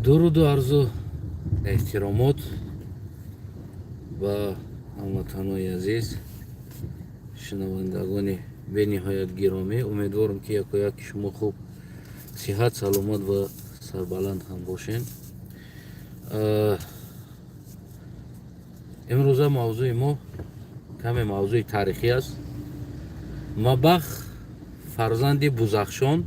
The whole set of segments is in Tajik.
Дуруду арзу эҳтиромот ба ҳамватанои азиз, шунавандагони бениҳоят гиромӣ. Умедворам, ки якояки шумо хуб, сиҳат, саломат ва сарбаланд ҳам бошед. Имрӯза мавзӯи мо каме мавзӯи таърихӣ аст. Мабах фарзанди Бузахшон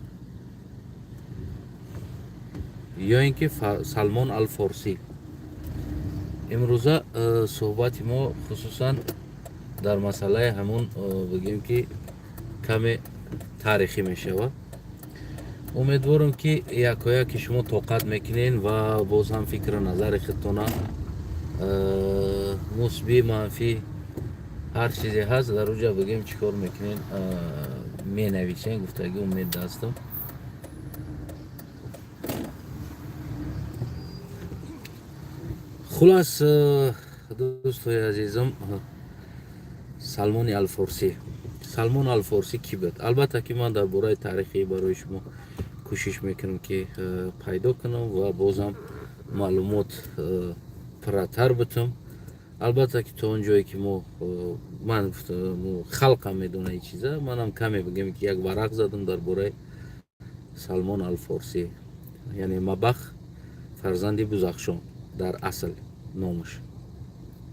ё ин ки Салмон Алфорсӣ. Имрӯза суҳбати мо хусусан дар масъалаи ҳамон, бигем, ки каме таърихӣ мешавад. Умедворам, ки якояки шумо тоқат мекунед ва боз ҳам фикру назари худтона, мусбӣ, манфӣ, ҳар чизе ҳаст, дар уҷа, бигем, чӣ кор мекунед, менависен гуфтагӣ умед дастам. Хулас, дӯстои азизам, Салмони Алфорсӣ. Салмон Алфорсӣ кӣ буд? Албатта, ки ман дар бораи таърихӣ барои шумо кӯшиш мекунам, ки пайдо кунам ва бозам маълумот пурратар бутам. Албатта, ки то он ҷое ки мо, ман халқам медона ин чиза, манам каме, бигем, ки як варақ задам дар бораи Салмон Алфорсӣ, яъне Мабах фарзанди Бузахшон дар асл номаш,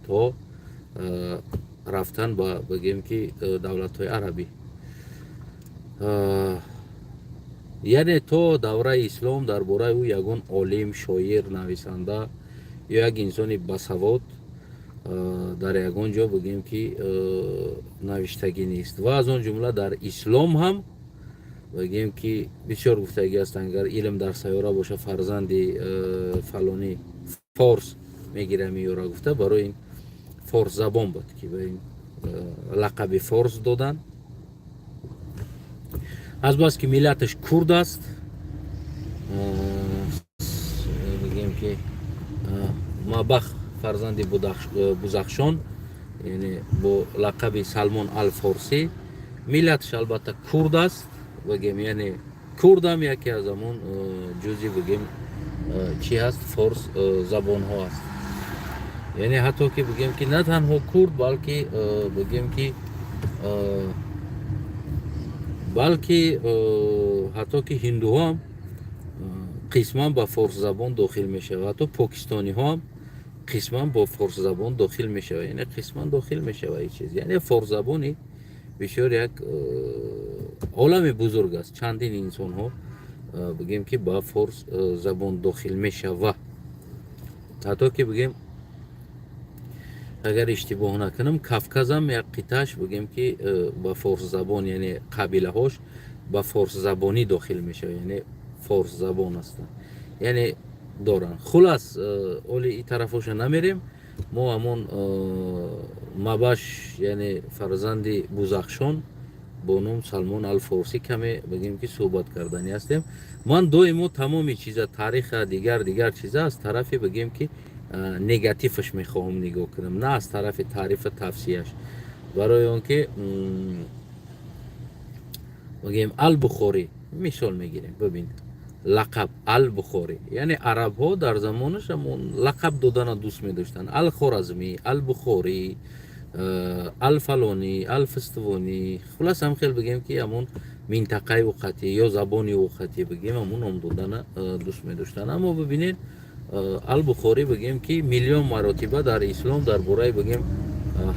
то рафтан ба, бигем, ки давлатҳои арабӣ, яъне то давраи ислом дар бораи ӯ ягон олим, шоир, нависанда ё як инсони басавод дар ягон ҷо, бигем, ки навиштагӣ нест. Ва аз он ҷумла дар ислом ҳам, бигем, ки бисёр гуфтагӣ ҳастанд: агар илм дар сайёра боша, фарзанди фалонӣ форс мегира, меёра гуфта. Барои ин форсзабон буд, ки ба ин лақаби форс доданд, азбаски миллаташ курд аст. Бигем, ки Мабах фарзанди Бузахшон, яъне бо лақаби Салмон Алфорсӣ, миллаташ албатта курд аст, бигем, яъне курдам яке аз ҳамон ҷузи, бигем, чӣ ҳаст, форс забонҳо аст. Яъне ҳатто ки, бигем, ки на танҳо курд, балки, бигем, ки балки ҳатто ки ҳиндуҳо ҳам қисман ба форсзабон дохил мешавад, ҳатто покистониҳо ҳам қисман бо форсзабон дохил мешавад, яъне қисман дохил мешавад ин чиз. Яъне форсзабони бисёр як олами бузург аст. Чандин инсонҳо, бигем, ки ба форс забон дохил мешава. Ҳатто ки, бигем, агар иштибоҳ накунам, Кавказам як қитъаш, бигем, ки ба форсзабон, яъне қабилаҳош ба форсзабонӣ дохил мешавад, яъне форсзабон ҳастанд, яъне доранд. Хулас, оли и тарафоша намерем. Мо ҳамон Мабаш, яъне фарзанди Бузахшон бо ном Салмон Алфорсӣ каме, бигем, ки суҳбат карданӣ ҳастем. Ман доимо тамоми чиза, тариха, дигар дигар чиза аз тарафи, бигем, ки негативаш мехоҳам нигоҳ кунам, на аз тарафи таърифу тавсияш. Барои он ки, бигем, Албухорӣ мисол мегирем. Бибин, лақаб Албухорӣ, яъне арабҳо дар замонаш ҳамон лақаб додана дӯст медоштанд: Алхоразмӣ, Албухорӣ, Алфалонӣ, Алфистивонӣ. Хулас, ҳам хел, бигем, ки ҳамон минтақаи вуқатӣ ё забони вуқатӣ, бигем, ҳамон ном додана дӯст медоштанд. Аммо бибинед, Албухорӣ, бигем, ки миллион маротиба дар ислом дар бораи, бигем,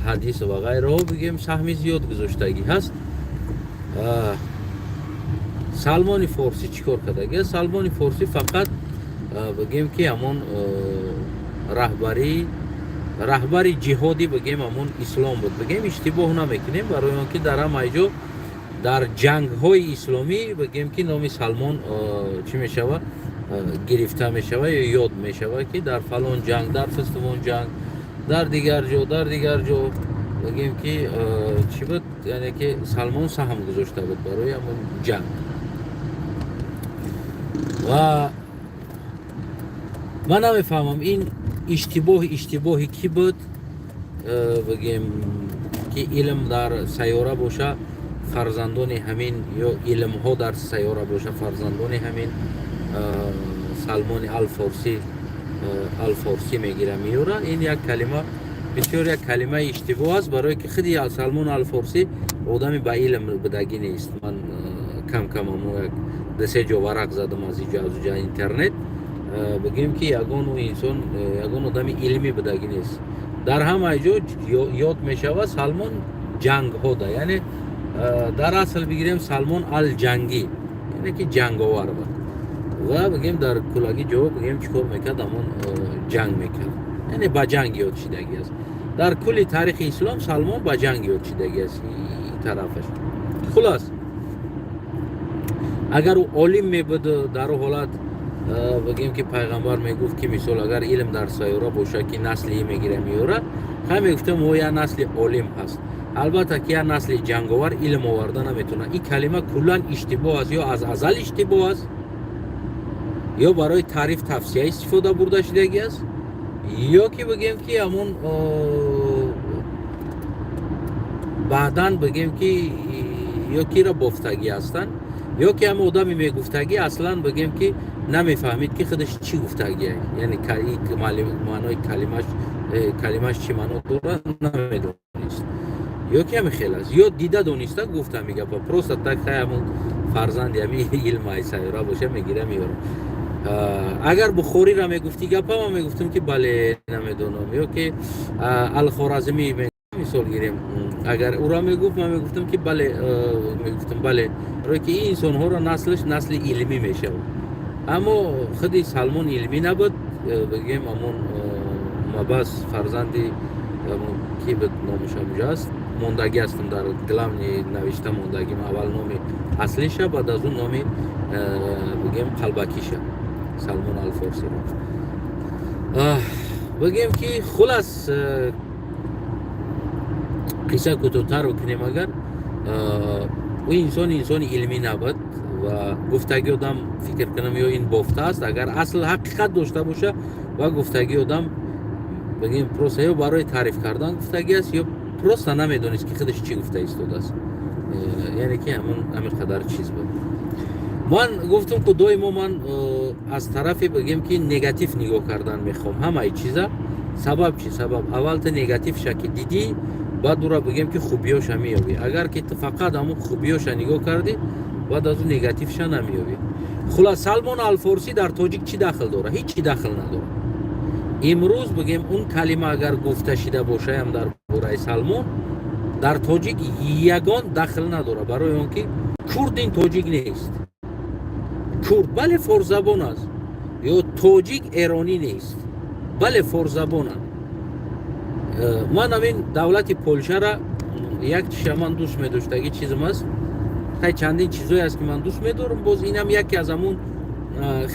ҳадис ва ғайраҳо, бигем, саҳми зиёд гузоштагӣ ҳаст. Салмони Форсӣ чӣ кор кардаги? Салмони Форсӣ фақат, бигем, ки ҳамон раҳбари ҷиҳоди, бигем, ҳамон ислом буд. Бигем, иштибоҳ намекунем, барои он ки дар ҳамаи ҷо дар ҷангҳои исломӣ, бигем, ки номи Салмон чӣ мешавад, гирифта мешавад ё ёд мешавад, ки дар фалон ҷанг, дар фистивон ҷанг, дар дигар ҷо, дар дигар ҷо, бигем, ки чӣ буд, яъне ки Салмон саҳм гузошта буд барои ҳамон ҷанг. Ва ман намефаҳмам, ин иштибоҳ иштибоҳи кӣ буд, бигем, ки илм дар сайёра боша, фарзандони ҳамин, ё илмҳо дар сайёра боша, фарзандони ҳамин. Салмони Алфорсӣ, Алфорсӣ мегира меёранд. Ин як калима бисёр як калимаи иштибоҳ аст, барое ки худи Салмон Алфорсӣ одами ба илм будагӣ нест. Ман кам кам амо як дусе ҷо варақ задам аз иҷо, аз уҷа, интернет, бигӯем ки ягон инсон, ягон одами илмӣ будагӣ нест. Дар ҳамаи ҷо ёд мешавад Салмон ҷангҳода, яъне дар асл бигирем, Салмон ал Ҷангӣ, яъне ки ҷанговар буд ва бигем, дар кулаги ҷо, бигем, чӣ кор мекард? Ҳамон ҷанг мекард, яъне ба ҷанг ёд шидагӣ аст. Дар кулли таърихи ислом Салмон ба ҷанг ёд шидагӣ аст тарафаш. Хулос, агар ӯ олим мебуд, дар ӯ ҳолат, бигем ки пайғамбар мегуфт ки, мисол, агар илм дар сайёра бошад, ки насли мегира меёра, хай, мегуфтем, о, як насли олим ҳаст. Албатта ки як насли ҷанговар илм оварда наметавонад. Ин калима куллан иштибоҳ аст, ё аз азал иштибоҳ аст, ё барои таъриф, тавсия истифода бурда шудагӣ аст, ё ки бигем ки ҳамон баъдан, бигем ки, ё киро бофтагӣ ҳастанд, ё ки ҳама одами мегуфтагӣ аслан, бигем ки, намефаҳмид ки худаш чӣ гуфтагия, яъне маънои калимаш чӣ маъно дорад, намедонист, ё ки ҳами хел аст, ё дида дониста гуфта ҳами гапа, просто так, хай, ҳамон фарзанди ҳами илм ай сайёра боша, мегира меёрам. Агар Бухориро мегуфтӣ гапа, ман мегуфтам ки бале, намедонам, ё ки Алхоразмӣ, мисол гирем, агар ӯро мегуфт, ман мегуфтам ки бале, мегуфтам бале, барое ки ин инсонҳоро наслаш насли илмӣ мешавад. Аммо худи Салмон илмӣ набуд, бигем, ҳамон мабас фарзанди ки буд, номаш ҳамҷо аст, мондагӣ ҳастам, дар главный навишта мондагим, аввал номи аслиша, баъд аз он номи, бигем, қалбакиша, Салмон Алфорсиро. Бигем ки, хулас, қисса кӯтоҳтар бикунем, агар ӯ инсон инсони илмӣ набуд ва гуфтагӣ одам, фикр кунам, ё ин бофта аст, агар асл ҳақиқат дошта боша, ва гуфтагӣ одам, бигем, просто ё барои таъриф кардан гуфтагӣ аст, ё просто намедонист ки худаш чӣ гуфта истодааст. Яъне ки ҳамон ҳамин қадар чиз буд. Ман гуфтам ку, доимо ман аз тарафе, бигем ки, негатив нигоҳ кардан мехоҳам ҳамаи чиза. Сабаб чӣ? Сабаб, аввал ту негативша ки дидӣ, баъд ура, бигем ки, хубиёша меёбӣ. Агар ки ту фақат ҳамон хубиёша нигоҳ кардӣ, баъд аз ӯ негативша намеёбӣ. Хулас, Салмон Алфорсӣ дар тоҷик чӣ дахл дорад? Ҳеҷ чӣ дахл надорад. Имрӯз, бигем, он калима агар гуфта шида бошаям дар бораи Салмон, дар тоҷик ягон дахл надорад, барои он ки курд ин тоҷик нест. Курд, бале, форсзабон аст, ё тоҷик эронӣ нест, бале, форсзабонанд. Ман ҳамин давлати Полшара як чиша ман дӯст медоштагӣ чизм аст. Хай, чандин чизое аст, ки ман дӯст медорам, боз инам яке аз ҳамун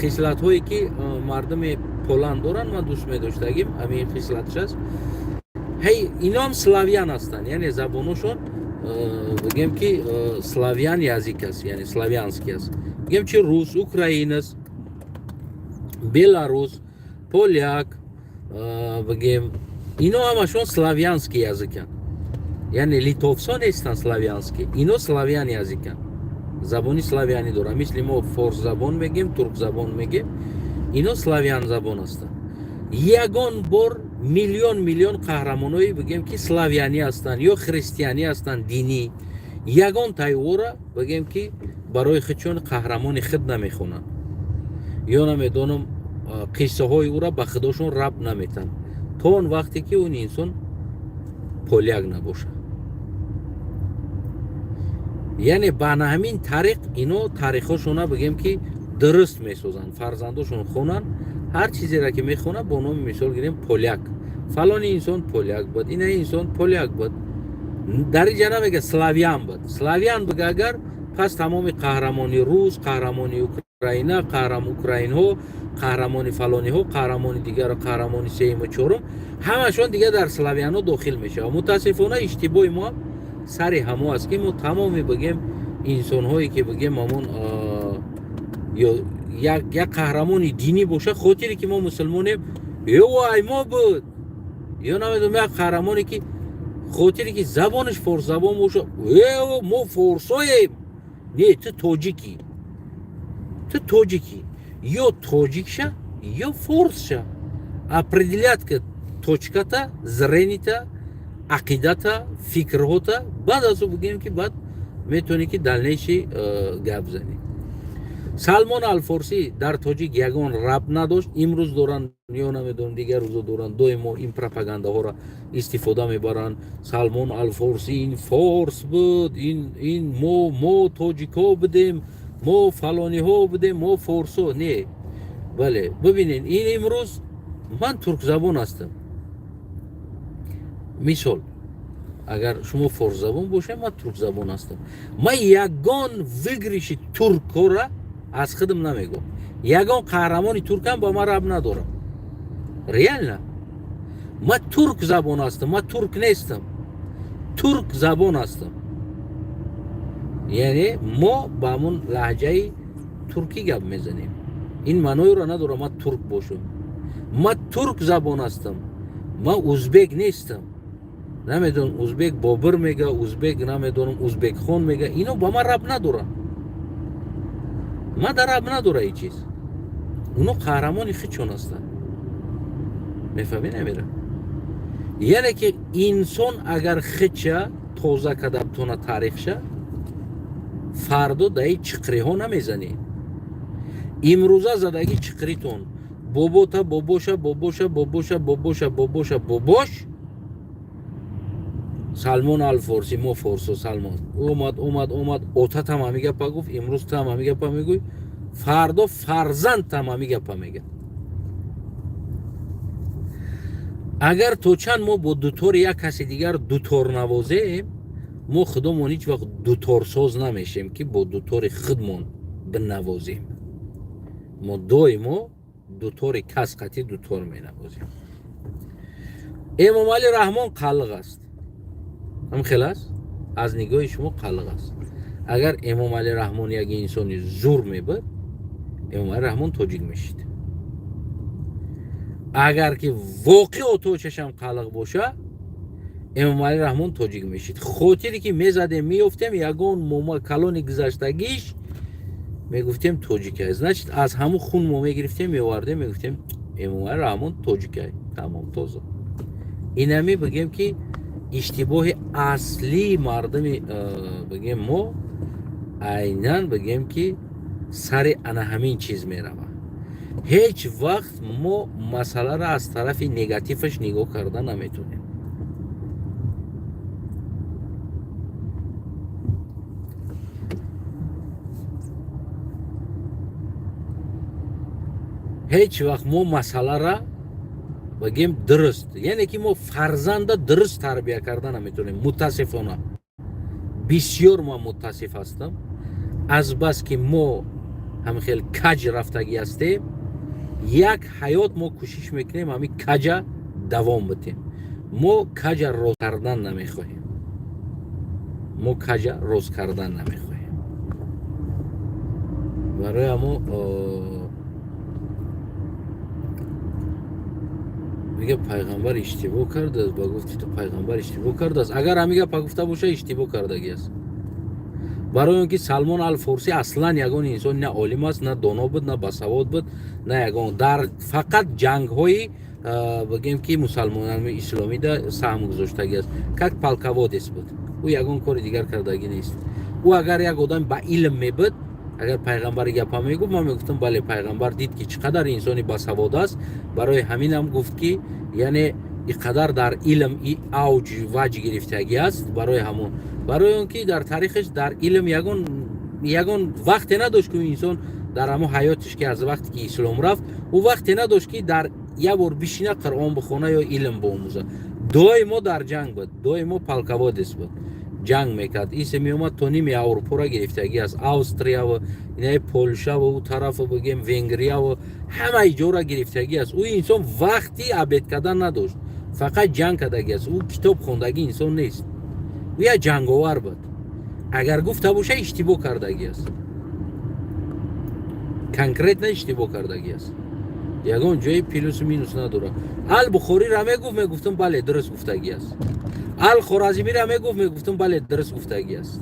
хислатҳое ки мардуми Поланд доранд, ман дӯст медоштагим, ҳамин хислатш аст. Ҳей, иноам славян ҳастанд, яъне забоношон, бигем ки, славян язык аст, яъне славянский аст. Бигем, чи рус, украинец, беларус, поляк, бигем, ино ҳамашон славянский язык анд, яъне литовсо нестанд славянский, ино славян язык анд, забони славянӣ доранд. Мисли мо форсзабон мегем, туркзабон мегем, ино славян забон ҳастанд. Ягон бор миллион миллион қаҳрамоное, бигем ки, славянӣ ҳастанд ё христианӣ ҳастанд, динӣ, ягон тайвора, бигем ки, барои худшон қаҳрамони худ намехонанд ё намедонам, қиссаҳои ӯра ба худошон рабт наметанд, то он вақте ки он инсон поляк набошад. Яъне ба ҳамин тариқ ино таърихҳошона, бигем ки, дуруст месозанд, фарзандошон хонанд. Ҳар чизеро ки мехонад, бо номи, мисол гирем, поляк, фалони инсон поляк буд, ина инсон поляк буд. Дар инҷа намега славян буд. Славян бига агар, пас тамоми қаҳрамони рус, қаҳрамони Украина, украинҳо, қаҳрамони фалониҳо, қаҳрамони дигару қаҳрамони сеюму чорум, ҳамашон дигар дар славянҳо дохил мешавад. Мутаассифона, иштибоҳи мо сари ҳамо аст, ки мо тамоми, бигем, инсонҳое ки, бигем, ҳамон ё як қаҳрамони динӣ боша, хотире ки мо мусулмонем, ё ай мо буд, ё намедонам, як қаҳрамоне ки хотире ки забонаш форсзабон боша, э, мо форсоем. Не, ту тоҷикӣ, ту тоҷикӣ. Ё тоҷикша, ё форсша определять ка, точката зрения-та, ақидата, фикрҳота. Баъд аз ӯ бигӯем, ки баъд метавонӣ, ки дальнейший гап занӣ. Салмон Алфорсӣ дар тоҷик ягон рабт надошт. Имрӯз доранд ё намедонам, дигар рӯзо доранд, доимо ин пропагандаҳоро истифода мебаранд. Салмон Алфорсӣ ин форс буд, ин мо тоҷикҳо будем, мо фалониҳо будем, мо форсо не. Бале, бибинед, ин имрӯз ман туркзабон ҳастам. Мисол, агар шумо форсзабон бошед, ман туркзабон ҳастам. Ман ягон выигрыши туркҳоро аз худам намегӯм, ягон қаҳрамони туркам ба ман рабт надорам. Реально, ман турк забон ҳастам, ман турк нестам, турк забон ҳастам. Яъне мо ба ҳамун лаҳҷаи туркӣ гап мезанем. Ин маъноеро надорам, ман турк бошам. Ман турк забон ҳастам, ман узбек нестам. Намедонам, узбек Бобир мега, узбек, намедонам, Узбекхон мега, ино ба ман рабт надоранд. Ман дар рабт надора ин чиз. Оно қаҳрамони худшон ҳастанд, мефаҳмӣ? Намера, яъне ки инсон агар худша тоза карда битона таърихша, фардо даи чиқриҳо намезанӣ. Имрӯза задаги чиқритон бобота, бобоша, бобоша, бобоша, бобоша, бобоша, бобош Салмон Алфорсӣ, мо форсо, Салмон омад, омад, омад, отатам ҳами гапа гуфт, имрӯз там ҳами гапа мегӯй, фардо фарзандтам ҳами гапа мега. Агар то чанд мо бо дутори як каси дигар дутор навозем, мо худомон ҳеҷ вақт дуторсоз намешем, ки бо дутори худмон бинавозем. Мо доимо дутори кас қатӣ дутор менавозем. Эмомалӣ Раҳмон қалиқ аст, ҳам хел аст, аз нигоҳи шумо қалиқ аст. Агар Эмомалӣ Раҳмон як инсони зур мебуд, Эмомалӣ Раҳмон тоҷик мешид. Агар ки воқеъ оточашам қалиқ боша, Эмомалӣ Раҳмон тоҷик мешид. Хотире ки мезадем, меёфтем ягон мома калони гузаштагиш, мегуфтем тоҷикай. Значит, аз ҳамун хун мо мегирифтем, меовардем, мегуфтем Эмомалӣ Раҳмон тоҷикай, тамом, тоза. Инами бигем, ки иштибоҳи аслии мардуми бигем мо айнан, бигем, ки сари ана ҳамин чиз меравад. Ҳеҷ вақт мо масъаларо аз тарафи негативаш нигоҳ карда наметонем. Ҳеҷ вақт мо масъалара бигем дуруст, яъне ки мо фарзанда дуруст тарбия карда наметонем. Мутаассифона, бисёр ман мутаассиф ҳастам, азбаски мо ҳамин хел каҷ рафтагӣ ҳастем. Як ҳаёт мо кӯшиш мекунем ҳамин каҷа давом бидем. Мо каҷа рост кардан намехоҳем, мо каҷа рост кардан намехоҳем. Барои ҳамо мега, пайғамбар иштибоҳ кардааст. Ба гуфти ту пайғамбар иштибоҳ кардааст. Агар ҳамин гапа гуфта боша, иштибоҳ кардагӣ аст, барои он ки Салмон Алфорсӣ аслан ягон инсон на олим аст, на доно буд, на басавод буд, на ягон, дар фақат ҷангҳои, бигем, ки мусалмонони исломида саҳм гузоштагӣ аст, как полководец буд. Ӯ ягон кори дигар кардагӣ нест. Ӯ агар як одам ба илм мебуд, агар пайғамбари гапа мегуфт, ман мегуфтам: бале, пайғамбар дид, ки чӣ қадар инсони басавод аст, барои ҳаминам гуфт, ки яъне и қадар дар илм и авҷ ваҷ гирифтагӣ аст. Барои ҳамон, барои он ки дар таърихаш дар илм ягон вақте надошт, ки инсон дар ҳамон ҳаётиш, ки аз вақте ки ислом рафт, ӯ вақте надошт, ки дар як бор бишина, Қуръон бихона ё илм биомӯза. Доимо дар ҷанг буд, доимо полководец буд, ҷанг мекард. Исе меомад, то ними Аврупоро гирифтагӣ аст, Австрияву инаи Полшаву ӯ тарафу, бигем, Венгрияву ҳамаи ҷора гирифтагӣ аст. Ӯ инсон вақти обед кардан надошт, фақат ҷанг кардагӣ аст. Ӯ китоб хондагӣ инсон нест, ӯ як ҷанговар буд. Агар гуфта боша, иштибоҳ кардагӣ аст, конкретно иштибоҳ кардагӣ аст, ягон ҷои плюсу минус надорад. Албухориро мегуфт, мегуфтам: бале, дуруст гуфтагӣ аст. Алхоразмиро мегуфт, мегуфтам: бале, дуруст гуфтагӣ аст,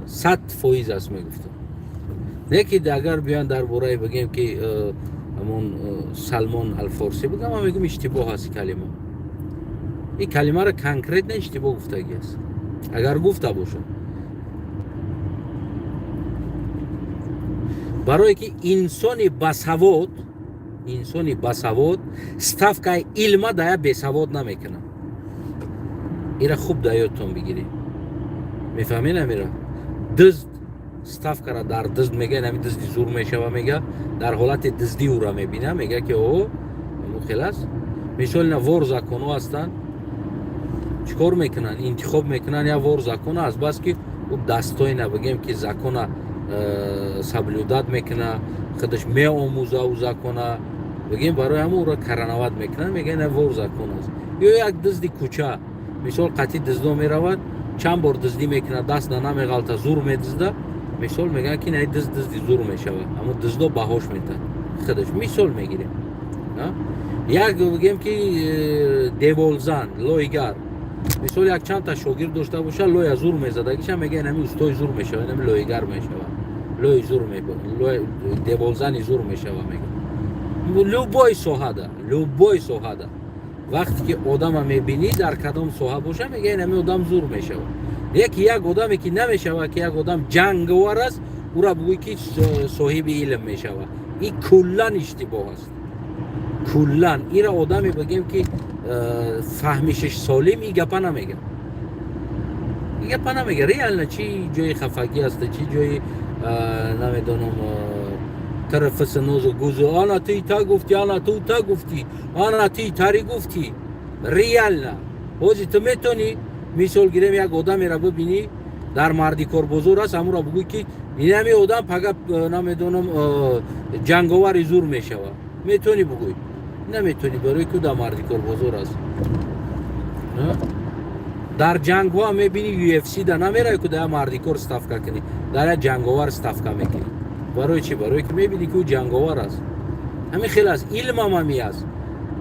100% аст, мегуфтам. Не ки агар биён дар бораи бигем ки ҳамон Салмон Алфорсӣ бигам, ман мегӯм, иштибоҳ аст калима. Ин калимаро конкретно иштибоҳ гуфтагӣ аст, агар гуфта бошад, барое ки инсони басавод ставкаи илма дая бесавод намекунад. Ира хуб да ёдтон бигиред. Мефаҳмед амира? Дизд ставкара дар дизд мега, ами дизди зур мешава мега, дар ҳолати диздӣ ӯра мебина, мега ки о хел аст. Мисол, ина вор законҳо ҳастанд, чӣ кор мекунанд? Интихоб мекунанд я вор закона, азбаски ӯ дастоина, бигем ки, закона соблюдать мекуна, худаш меомӯза ӯ закона, бигем, барои ҳамон ӯро короновать мекунанд, мегӯянд вор закон аст. Ё як дизди кӯча, мисол, қатъи диздо меравад, чанд бор диздӣ мекунад, даст на намеғалта, зур медизда. Мисол, мегӯянд ки на дизд дизди зур мешавад, аммо диздо баҳош метад худаш. Мисол мегирем, як, бигем ки, деволзан, лойгар, мисол, як чандта шогирд дошта боша, лоя зур мезадагиша, мегӯянд ҳами устои зур мешавад, ҳами лойгар мешавад, лои зур, деволзани зур мешава мегӯянд. Любой соҳада вақте ки одама мебинӣ, дар кадом соҳа боша, мегӯянд ҳами одам зур мешавад. Яки як одаме ки намешавад, ки як одам ҷанговар аст, ӯра бугӯй ки соҳиби илм мешавад, ин куллан иштибоҳ аст, куллан. Ира одаме, бигем ки, фаҳмишаш солим, и гапа намега, и гапа намега. Реально, чӣ ҷои хафагӣ аст, чӣ ҷои намедонам, тарафаса нозу гузу, ана ти та гуфтӣ, ана ту та гуфтӣ, ана ти тари гуфтӣ. Реально, ҳозир ту метонӣ, мисол гирем, як одамеро бибинӣ, дар мардикорбозор аст, ҳамуро бугӯй ки инами одам пага, намедонам, ҷанговари зур мешавад? Метонӣ бугӯй? Наметонӣ, барои ку дар мардикорбозор аст. Дар ҷангҳо мебинӣ, UFC да намеравӣ ку дар мардикор ставка кунӣ, дар як ҷанговар ставка мекунӣ. Барои чӣ? Барое ки мебинӣ, ки ӯ ҷанговар аст. Ҳамин хел аст, илмам ҳами аст.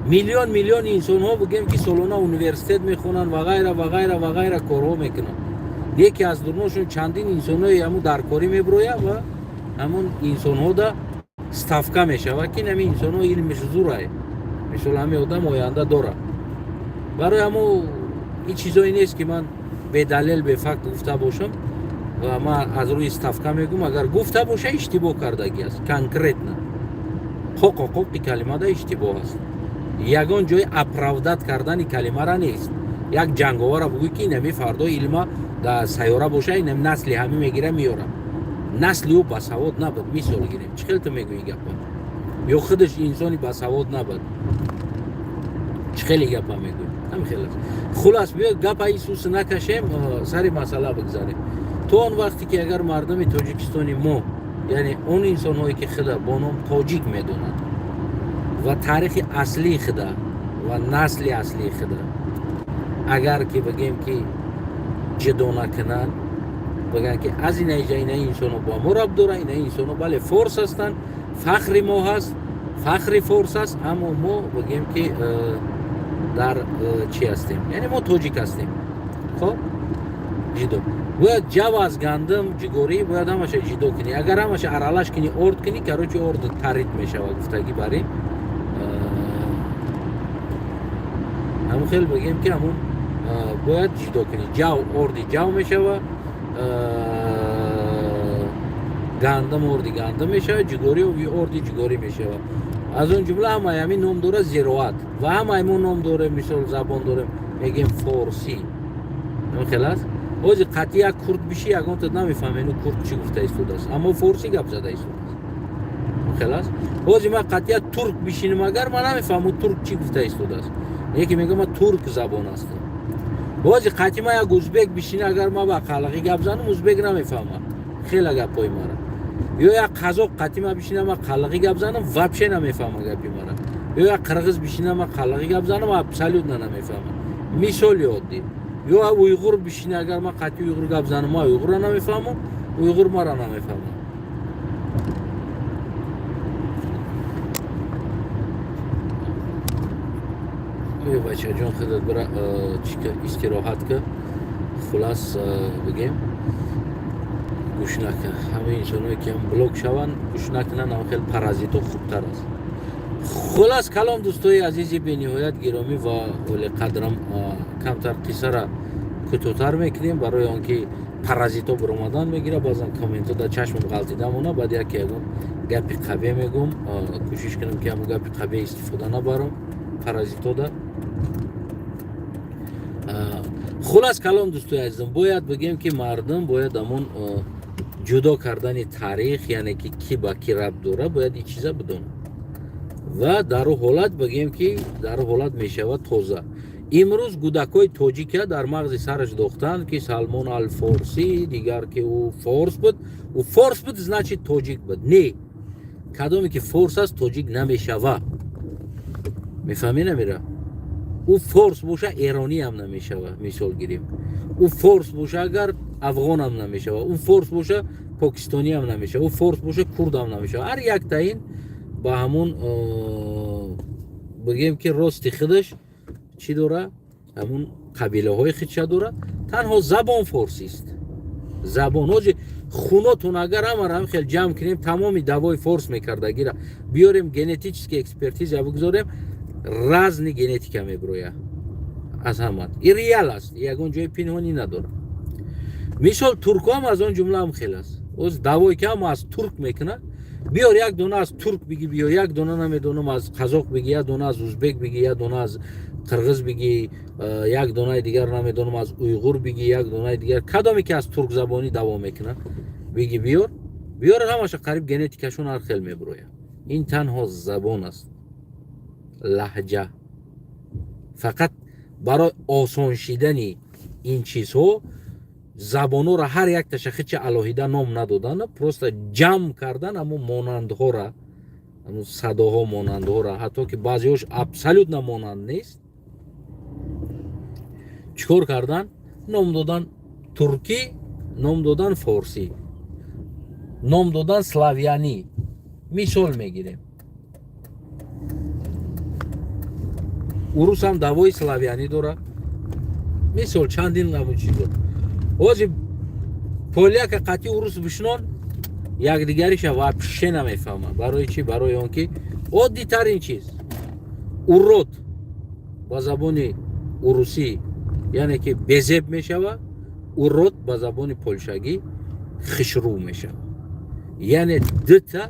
Миллион миллион инсонҳо, бигем ки, солона университет мехонанд ва ғайра, ва ғайра, ва ғайра корҳо мекунанд. Яке аз дурношон чандин инсонҳои ҳамун даркорӣ мебирояд ва ҳамун инсонҳода ставка мешавад, ки ҳамин инсонҳо илмиш зурае, мисол, ҳамин одам оянда дорад. Барои ҳамо ин чизое нест, ки ман бедалел, бефакт гуфта бошам ва ман аз рӯи ставка мегӯм. Агар гуфта боша, иштибоҳ кардагӣ аст, конкретно қоқо қоқи калимада иштибоҳ аст. Ягон ҷои оправдать кардани калимара нест. Як ҷанговара бугӯй, ки инами фардо илма дар сайёра боша, инами насли ҳами мегира меёра, насли ӯ басавод набуд, мисол гирем. Чӣ хел ту мегӯӣ гапа? Ё худаш инсони басавод набуд, чӣ хеле гапа мегӯӣ? Ҳамин хел аст. Хулас, биё, гапа исус накашем, сари масъала бигзарем. То он вақте ки агар мардуми Тоҷикистони мо, яъне он инсонҳое ки худа бо ном тоҷик медонанд ва таърихи аслии худа ва насли аслии худа, агар ки, бигем ки, ҷудо накунанд, бигӯянд ки аз инаиҷа ина инсоно бо мо рабт доранд, ина инсоно, бале, форс ҳастанд, фахри мо ҳаст, фахри форс аст, аммо мо, бигем ки, дар чӣ ҳастем, яъне мо тоҷик ҳастем. Хоб, ҷудо бояд ҷав аз гандум, ҷугорӣ бояд ҳамаша ҷудо кунӣ. Агар ҳамаша аралаш кунӣ, орд кунӣ, короче, орд тарид мешавад гуфтагӣ. Бари ҳамун хел, бигем ки, ҳамун бояд ҷудо кунӣ. Ҷав орди ҷав мешава, гандум орди гандум мешава, ҷугорӣ орди ҷугорӣ мешава. Аз он ҷумла ҳамаи ҳамин ном дорад зироат ва ҳамаи мо ном дорем, мисол, забон дорем, мегем форсӣ. Ҳамин хел аст. Ҳозир қатъи як курд биши, ягон та намефаҳмем, ину курд чӣ гуфта истодааст, аммо форсӣ гап зада истодааст. Хел аст. Ҳозир ман қатъия турк бишинам, агар ман намефаҳмам, турк чӣ гуфта истодааст, яке мегӯям, ман турк забон ҳастам. Ҳозир қатъи ман як узбек бишина, агар ман ба қалақӣ гап занам, узбек намефаҳмад хела гапҳои мара. Ё як қазоқ қатъи ман бишина, ман қалақӣ гап занам, вообще намефаҳма гапи мара. Ё як қирғиз бишина, ман қалақӣ гап занам, абсолютно намефаҳма. Мисоли оддӣ. Ё уйғур бишина, агар ман қатъи уйғур гап занам, ман уйғурро намефаҳмам, уйғур мара намефаҳмад. Ё бачаҷон, худат бира истироҳат ка. Хулас, бигем. Гӯш накун, ҳамаи инсоное ки ҳам блок шаванд, гӯш накунанд, ҳам хел паразито хубтар аст. Хулас калом, дӯстои азизи бениҳоят гиромӣ ва олиқадрам, камтар қиссара кӯтоҳтар мекунем, барои он ки паразито биромадан мегирад. Баъзан комментҳо дар чашмам ғалтида мона, баъд яке ягон гапи қабеҳ мегӯм. Кӯшиш кунам, ки ҳамон гапи қабеҳ истифода набарам паразитода. Хулас калом, дӯстои азизам, бояд бигем, ки мардум бояд ҳамон ҷудо кардани таърих, яъне ки ки ба ки рабт дорад, бояд ин чиза бидонад ва дар ӯ ҳолат бигем, ки дар ӯ ҳолат мешавад тоза. Имрӯз гудакҳои тоҷика дар мағзи сараш дохтанд, ки Салмон Алфорсӣ дигар, ки ӯ форс буд, ӯ форс буд, значит, тоҷик буд. Не, кадоме ки форс аст, тоҷик намешава. Мефаҳмӣ? Намера ӯ форс боша, эрониам намешава. Мисол гирем, ӯ форс боша, агар афғонам намешава, ӯ форс боша, покистониам намешава, ӯ форс боша, курдам намешава. Ҳар яктаин ба ҳамун бигем, ки рости худаш чӣ дора, ҳамун қабилаҳои худша дора. Танҳо забон форсист, забон. Ҳоҷи хунотун агар ҳамаро ҳам хел ҷамъ кунем, тамоми давои форс мекардагира биёрем, генетический экспертиза бигузорем, разный генетика мебироя аз ҳамат. И реал аст, ягон ҷои пинҳонӣ надорад. Мисол, туркҳоам аз он ҷумла ҳам хел аст. Оз давое ки ҳама аз турк мекунад, биёр, як дона аз турк биги, биё, як дона, намедонам, аз қазоқ биги, як дона аз узбек биги, як дона аз қирғиз биги, як донаи дигар, намедонам, аз уйғур биги, як донаи дигар, кадоме ки аз туркзабонӣ даво мекунад, биги, биёр, биёр, ҳамаша қариб генетикашон ҳар хел мебирояд. Ин танҳо забон аст, лаҳҷа. Фақат барои осон шидани ин чизҳо забонҳоро ҳар якташа хича алоҳида ном надодан, просто ҷамъ кардан ҳамун монандҳора, ҳамун садоҳо монандҳора, ҳатто ки баъзеҳош абсолютно монанд нест. Чӣ кор кардан? Ном додан туркӣ, ном додан форсӣ, ном додан славянӣ. Мисол мегирем, урусам давои славянӣ дорад. Мисол, чандин ҳамун чизо. Ҳозир поляка қатъи урус бишнон, якдигариша вообще намефаҳмад. Барои чӣ? Барои он ки оддитарин чиз, урод ба забони урусӣ яъне ки безеб мешава, урод ба забони полшагӣ хишрӯ мешава. Яъне дута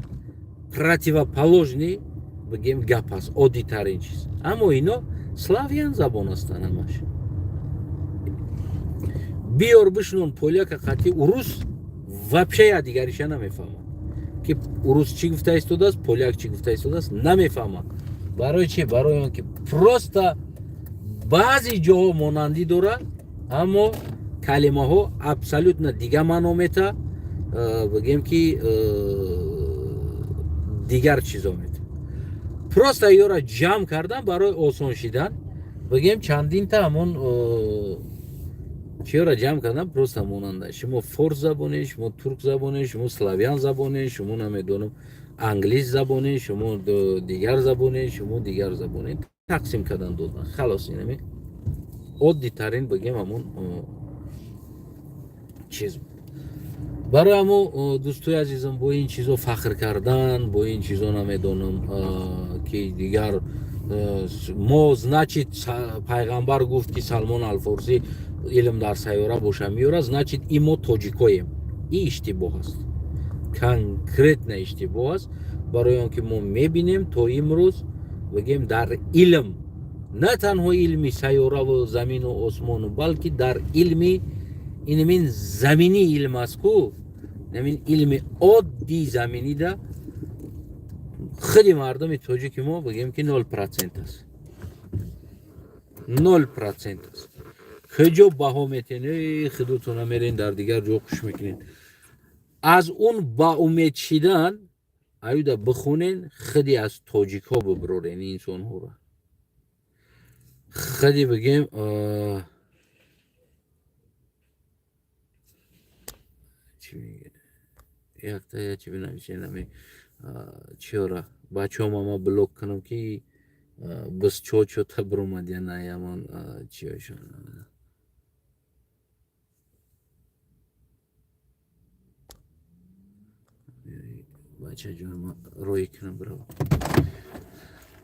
противоположный, бигем, гап аст, оддитарин чиз. Аммо ино славян забон ҳастанд ҳамаш. Биёр, бишнон поляка қатъи урус, вообще якдигариша намефаҳмад, ки урус чӣ гуфта истодааст, поляк чӣ гуфта истодааст, намефаҳмад. Барои чӣ? Барои он ки просто баъзе ҷоҳо монандӣ дорад, аммо калимаҳо абсолютно дига маъно мета, бигем ки дигар чизо мета. Просто ёра ҷамъ кардан барои осон шидан, бигем, чандинта ҳамон чиёра ҷамъ кардан, просто монанда. Шумо форс забоне, шумо турк забоне, шумо славян забоне, шумо, намедонам, англис забоне, шумо дигар забоне, шумо дигар забоне, тақсим кардан додан. Халос, инами оддитарин, бигем, ҳамон чиз. Барои ҳамо, дӯстои азизам, бо ин чизо фахр кардан, бо ин чизо, намедонам, ки дигар мо, значит, пайғамбар гуфт, ки Салмон Алфорсӣ илм дар сайёра боша меёрад, значит, и мо тоҷикоем, и иштибоҳ аст, конкретно иштибоҳ аст. Барои он ки мо мебинем, то имрӯз, бигем, дар илм, на танҳо илми сайёраву замину осмону, балки дар илми инамин заминӣ илм аст ку, намин илми оддии заминида худи мардуми тоҷики мо, бигем, ки 0% аст, 0% аст. Куҷо баҳо метен? Худотона мерен, дар дигар ҷо хуш мекунед. Аз он ба умед шидан аюда бихонен, худи аз тоҷикҳо бибирорен инсонҳоро, худи, бигем, чӣ якта я чи бинависен, ами чиёра бачаҳома ма блок кунам, ки бисчо чота биромад, я на ямон чиёшон. Бачаҷон, ман роҳӣ кунам, бирава.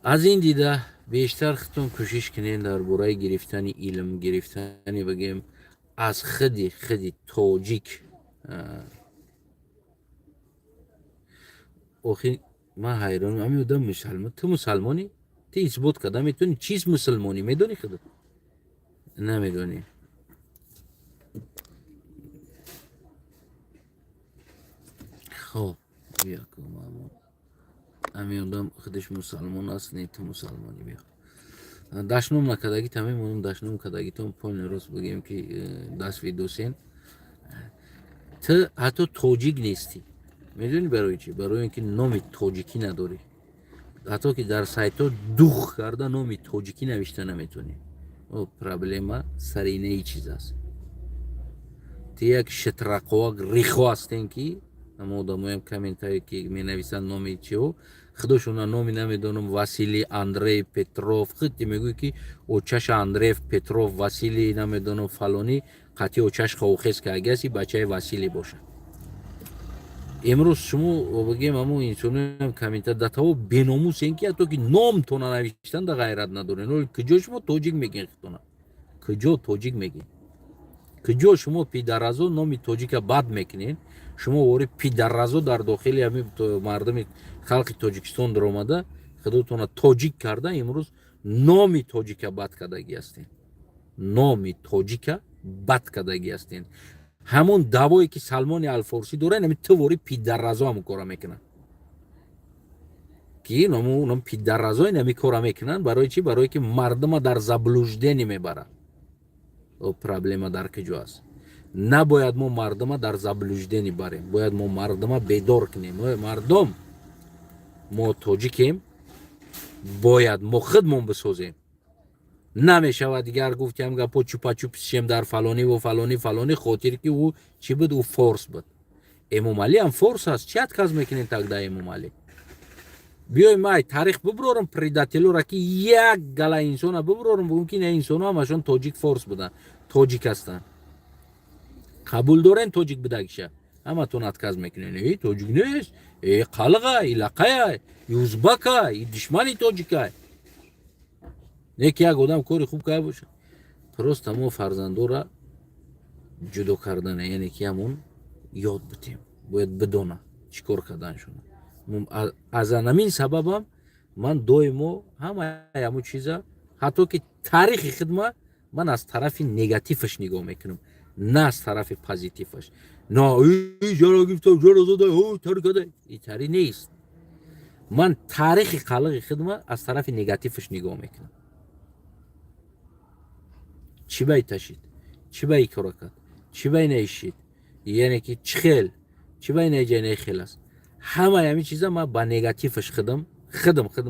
Аз ин дида бештар худтон кӯшиш кунед дар бораи гирифтани илм, гирифтани, бигем, аз худи тоҷик. Охир ман ҳайронам, ҳамин одам мусалмон. Ту мусалмонӣ? Ту исбот карда метавонӣ, чист мусулмонӣ? Медонӣ худат? Намедонӣ. Хоб, биё, ҳамин одам худаш мусалмон аст, не, ту мусалмонӣ, биё. Дашном накардагита мемонам, дашном кардагитон полный рост бигем, ки даст видосен. Ту ҳатто тоҷик нестӣ. Медонӣ барои чӣ? Барои он ки номи тоҷикӣ надорӣ. Ҳатто ки дар сайтҳо дух карда номи тоҷикӣ навишта наметавонӣ. О, проблема сари инаи чиз аст. Ту як шитрақовак рихо ҳастен, ки ҳама одамоям комментарие ки менависанд, номи чиҳо худошона номи намедонам, Василий, Андрей, Петров. Худ ти мегӯӣ, ки очаша Андреев, Петров, Василий, намедонам, фалонӣ қатъи очаш ховхез кардагиаст, и бачаи Василий бошад. Имрӯз шумо, бигем, ҳамон инсоноам коммента датаво беномусен, ки ҳатто ки номтона навиштан да ғайрат надорен. Оли куҷо шумо тоҷик мегӯен худтона? Куҷо тоҷик мегӯен? Куҷо шумо пидаразо номи тоҷика бад мекунед? Шумо вори пидаразо дар дохили ҳамин мардуми халқи Тоҷикистон даромада, худотона тоҷик карда, имрӯз номи тоҷика бад кардагӣ ҳастен, номи тоҷика бад кардагӣ ҳастен. Ҳамон давое ки Салмони Алфорсӣ дорад, ҳамин ту вори пидарразо ҳамон кора мекунанд, ки ном пидарразо ин кора мекунанд. Барои чӣ? Барое ки мардума дар заблуждение мебарад. Проблема дар куҷо аст? Набояд мо мардума дар заблуждение барем, бояд мо мардума бедор кунем. Мардум, мо тоҷикем, бояд мо худмон бисозем. Намешавад дигар гуфтиам гапо чупачуп шем дар фалониву фалони фалони, хотир ки ӯ чӣ буд? Ӯ форс буд. Эмомалӣ ҳам форс аст. Чӣ отказ мекунем тогда Эмомалӣ? Биёй, май таърих бибурорам, предателора, ки як гала инсона бибурорам, бугум, ки ина инсоно ҳамашон тоҷик, форс буданд, тоҷик ҳастанд. Қабул дорем тоҷик будагиша? Ҳаматон отказ мекунен: э, тоҷик нест, э, қалға, и лақая, и узбака, и душмани тоҷика. Не ки як одам кори хуб карда бошад. Просто мо фарзандора ҷудо кардана, яъне ки ҳамон ёд бутем, бояд бидона чӣ кор карданшона. Аз анамин сабабам ман доимо ҳамаи ҳамун чиза, ҳатто ки таърихи хидма, ман аз тарафи негативаш нигоҳ мекунам, на аз тарафи позитиваш. На ҷара гирифта, ҷара зада, тари када, и тари нест. Ман таърихи қалиқи хидма аз тарафи негативаш нигоҳ мекунам: чӣ бай ташид, чӣ бай кора кард, чӣ бай наишид, яъне ки чӣ хел, чӣ бай наиҷа хел аст. Ҳамаи ҳамин чиза ман ба негативаш худам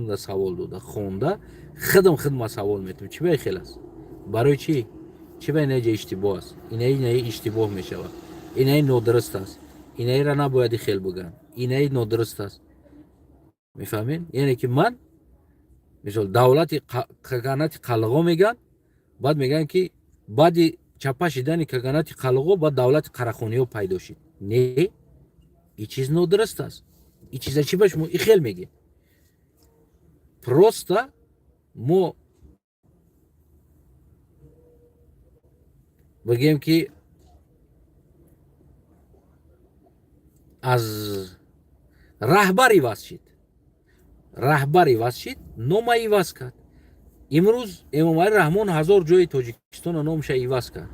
да савол дода, хонда, худам худма савол метавам: чӣ бай хел аст, барои чӣ, чӣ бай наиҷа иштибоҳ аст, инаи наи иштибоҳ мешавад, инаи нодуруст аст, инаира набояд хел буган, инаи нодуруст аст. Мефаҳмед? Яъне ки ман, мисол, давлати каганати қалғо меган, баъд мегӯянд, ки баъди чапа шидани каганати қалғо баъд давлати қарахониҳо пайдо шид. Не, и чиз нодуруст аст. И чиза чӣ ба шумо и хел мегӯед? Просто мо бигӯем, ки аз раҳбар иваз шид, раҳбар иваз шид, нома иваз кард. Имрӯз Эмомалӣ Раҳмон ҳазор ҷои Тоҷикистона номша иваз кард.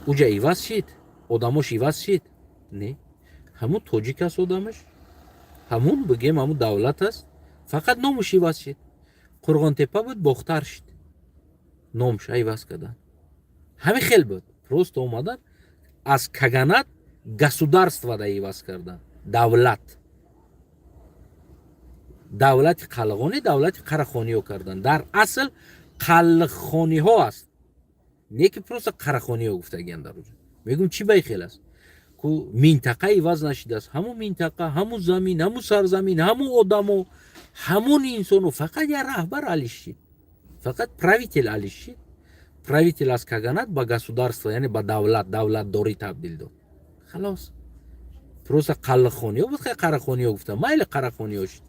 Уҷа иваз шид, одамош иваз шид? Не, ҳамун тоҷик аст, одамаш ҳамун, бигем, ҳамун давлат аст, фақат номуш иваз шид. Қурғонтепа буд, Бохтар шид, номша иваз кардан. Ҳамин хел буд. Просто омадан, аз каганат государство да иваз кардан, давлат, давлати қалғонӣ, давлати қарахониҳо кардан. Дар асл қалхониҳо аст, не ки просто қарахониҳо гуфтагиам. Дар уҷа мегӯм, чӣ бай хел аст ку минтақа иваз нашидааст? Ҳамун минтақа, ҳамун замин, ҳамун сарзамин, ҳамун одамо, ҳамун инсону, фақат як раҳбар алиш шид, фақат правитель алиш шид. Правитель аз каганат ба государство, яъне ба давлат, давлатдорӣ табдил дод. Халос. Просто қаллиқхониё буд, хай қарахониё гуфтам, майли, қарахониё шуд.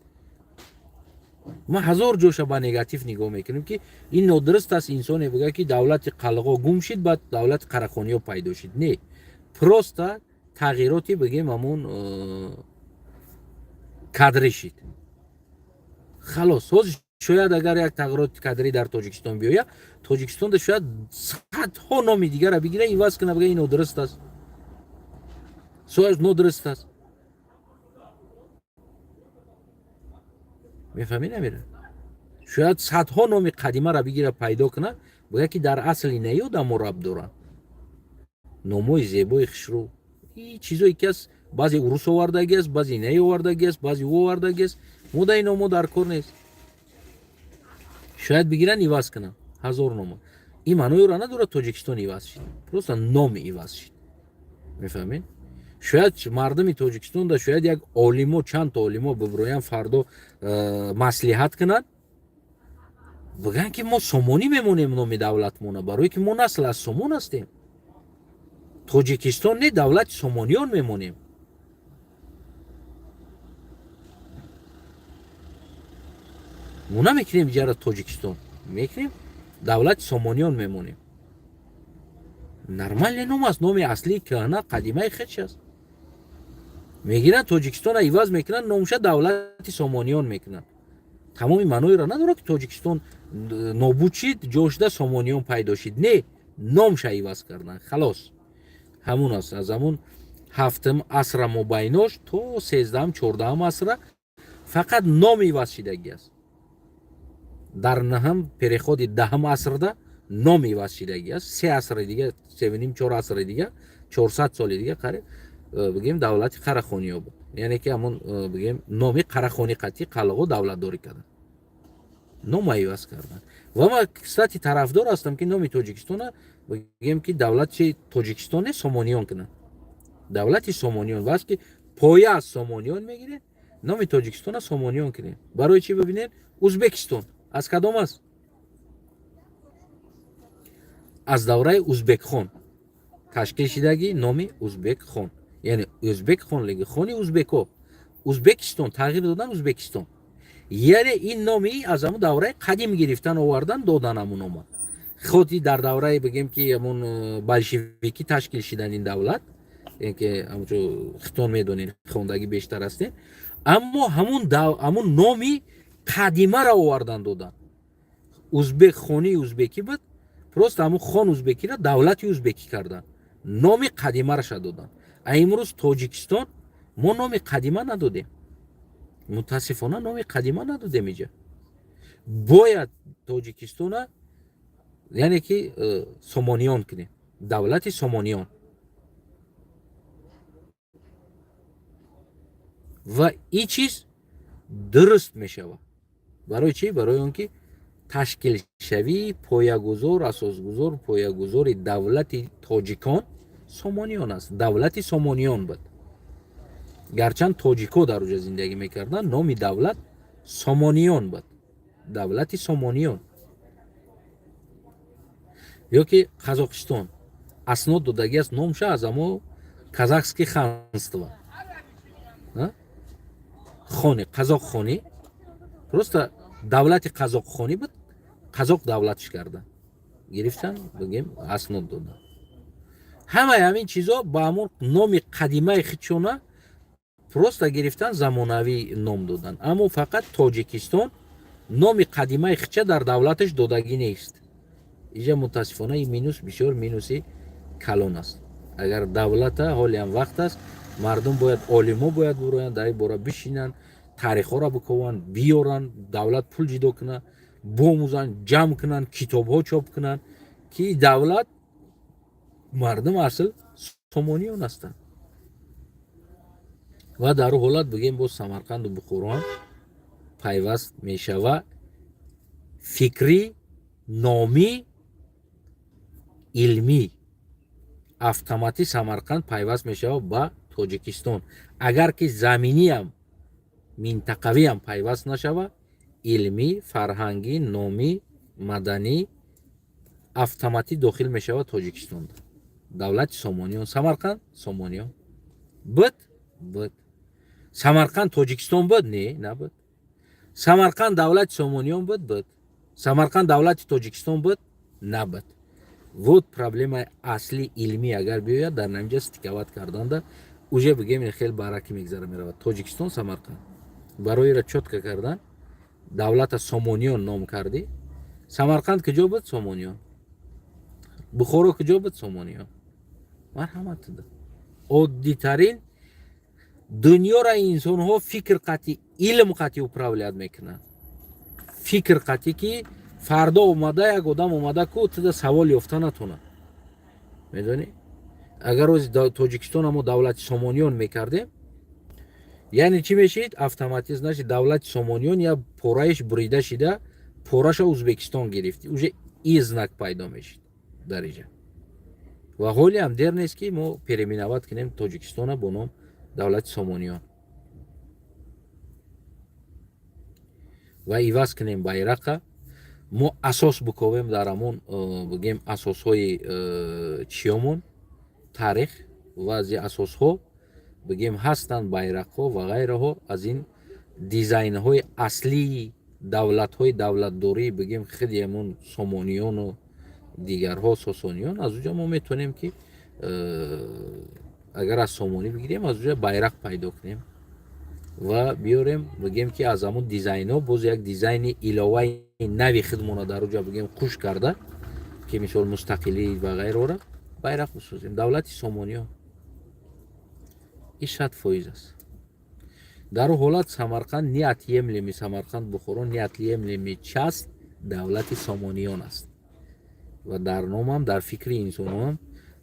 Ма ҳазор ҷоша ба негатив нигоҳ мекунем, ки ин нодуруст аст. Инсоне бигӯяд, ки давлати қаллиқо гум шид, баъд давлати қарахониё пайдо шид. Не, просто тағйироти, бигем, ҳамун кадрӣ шид, халос. Ҳозир шояд агар як тағйироти кадрӣ дар Тоҷикистон биёяд, Тоҷикистонда шояд садҳо номи дигара бигира, иваз кунад, бигӯяд, ин нодуруст аст, сояд нодуруст аст. Мефаҳмӣ, намера? Шояд садҳо номи қадимаро бигира, пайдо кунад, бигӯяд, ки дар асл инаи одамо рабт доранд. Номҳои зебои хушрӯ, чизое ки аст, баъзе урус овардагӣ аст, баъзе инаи овардагӣ аст, баъзе ӯ овардагӣ аст. Мо да ин номҳо дар кор нест. Шояд бигиранд, иваз кунанд ҳазор нома. Ин маъноеро надорад, Тоҷикистон иваз шид, просто ном иваз шид. Мефаҳмед? Шояд мардуми Тоҷикистонда, шояд як олимо, чандта олимо бибироянд, фардо маслиҳат кунанд, бигӯянд, ки мо Сомонӣ мемонем номи давлатмона, барое ки мо насл аз Сомон ҳастем. Тоҷикистон не, давлати Сомониён мемонем. Мо намекунем иҷара Тоҷикистон, мекунем давлати Сомониён мемонем. Нормальный ном аст, номи аслии кӯҳна, қадимаи хеч аст. Мегиранд, Тоҷикистонро иваз мекунанд, номша давлати Сомониён мекунанд. Тамоми маъноеро надорад, ки Тоҷикистон нобуд шид, ҷо шуда Сомониён пайдо шид. Не, номша иваз карданд, халос. Ҳамун аст, аз ҳамун ҳафтум асра мобайнош то 13-ам, 14-ам асра фақат ном иваз шидагӣ аст. Дар наҳам переходи 10-ам асрда ном иваз шидагӣ аст. 3 асри дига, севним, 4 асри дига, 400 соли дига қариб, бигем, давлати қарахониё буд. Яъне ки ҳамун, бигем, номи қарахонӣ қатъи қалғо давлатдорӣ карданд, нома иваз карданд. Ва ма, кстати, тарафдор ҳастам, ки номи Тоҷикистона, бигем, ки давлати Тоҷикистон не, Сомониён кунанд, давлати Сомониён. Васт ки поя аз Сомониён мегирем, номи Тоҷикистона Сомониён кунем. Барои чӣ? Бибинед, Узбекистон аз кадом аст? Аз давраи Узбекхон ташкил шидагӣ, номи Узбекхон, яъне ӯзбек хонлиги, хони узбеко. Узбекистон тағйир додан, Узбекистон, яъне ин номи аз ҳамун давраи қадим гирифтан, овардан, додан ҳамун нома. Худи дар давраи, бигем, ки ҳамун большевикӣ ташкил шидан ин давлат, ки ҳамчо хитон медонед, хондагӣ бештар ҳастем, аммо ҳамун номи қадимаро овардан, додан. Узбек хони узбекӣ буд, просто ҳамун хон узбекиро давлати узбекӣ кардан, номи қадимараша додан. А имрӯз Тоҷикистон мо номи қадима надодем, мутаассифона, номи қадима надодем. Иҷа бояд Тоҷикистона, яъне ки Сомониён кунем, давлати Сомониён. Ва ин чиз дуруст мешавад. Барои чӣ? Барои он ки ташкилшавии поягузор, асосгузор, поягузори давлати тоҷикон Сомониён аст. Давлати Сомониён буд, гарчанд тоҷико дар оҷа зиндагӣ мекарданд, номи давлат Сомониён буд, давлати Сомониён. Ё ки Қазоқистон аснод додагӣ аст, номша аз амо Казахский ханство, хони қазоқхонӣ, просто давлати қазоқхонӣ буд, қазоқ давлатш карда гирифтан, бигем, аснод додан. Ҳамаи ҳамин чизо ба ҳамон номи қадимаи худшона просто гирифтан, замонавӣ ном додан. Аммо фақат Тоҷикистон номи қадимаи худша дар давлаташ додагӣ нест. Иҷа мутаассифона ин минус, бисёр минуси калон аст. Агар давлата ҳолиам вақт аст, мардум бояд, олимо бояд буроянд, дар ин бора бишинанд, таърихҳоро бикованд, биёранд, давлат пул ҷидо кунад, бомӯзанд, ҷамъ кунанд, китобҳо чоп кунанд, ки давлат мардум асл сомониён ҳастанд. Ва дар ӯ ҳолат, бигем, боз Самарқанду Бухоро ҳам пайваст мешава, фикрӣ, номӣ, илмӣ, автоматӣ Самарқанд пайваст мешавад ба Тоҷикистон. Агар ки заминиам, минтақавиам пайваст нашава, илмӣ, фарҳангӣ, номӣ, маданӣ автоматӣ дохил мешавад Тоҷикистон. Давлати Сомониён, Самарқанд Сомониён буд. Буд. Самарқанд Тоҷикистон буд? Не, набуд. Самарқанд давлати Сомониён буд? Буд. Самарқанд давлати Тоҷикистон буд? Набуд. Вот проблемаи асли илмӣ агар биёяд, дар намиҷа стыковать карданда уже, бигем, хел бараки мегзара меравад. Тоҷикистон, Самарқанд барои чётко кардан давлата Сомониён ном кардӣ. Самарқанд куҷо буд? Сомониён. Бухоро куҷо буд? Сомониён. Марҳамат. Оддитарин дунёра инсонҳо фикр қатӣ, илм қатӣ управлять мекунанд. Фикр қатӣ, ки фардо омада як одам омада ку туда савол ёфта натонад. Медонӣ, агар ози Тоҷикистон мо давлати Сомониён мекардем, яъне чӣ мешид? Автоматизм, значит, давлати Сомониён я пораиш бурида шида, пораша Узбекистон гирифт, уже и знак пайдо мешид дар иҷа. Ва ҳолиам дер нест, ки мо переименовать кунем Тоҷикистона бо ном давлати Сомониён ва иваз кунем байрақа. Мо асос буковем дар ҳамон, бигем, асосҳои чиёмон, таърих ва аз асосҳо, бигем, ҳастанд байрақҳо ва ғайраҳо. Аз ин дизайнҳои аслии давлатҳои давлатдорӣ, бигем, худи ҳамон Сомониёну дигарҳо, Сосониён, аз уҷа мо метавонем, ки агар аз Сомонӣ бигирем, аз уҷа байрақ пайдо кунем ва биёрем, бигем, ки аз ҳамон дизайнҳо боз як дизайни иловаи нави худмона дар уҷа, бигем, қуш карда, ки мисол мустақилӣ ва ғайрора байрақ бисозем. Давлати Сомониён и 100% аст. Дар ҳолат Самарқанд неотъемлемый, Самарқанд, Бухоро неотъемлемый часть давлати Сомониён аст. Ва дар номам, дар фикри инсонҳоам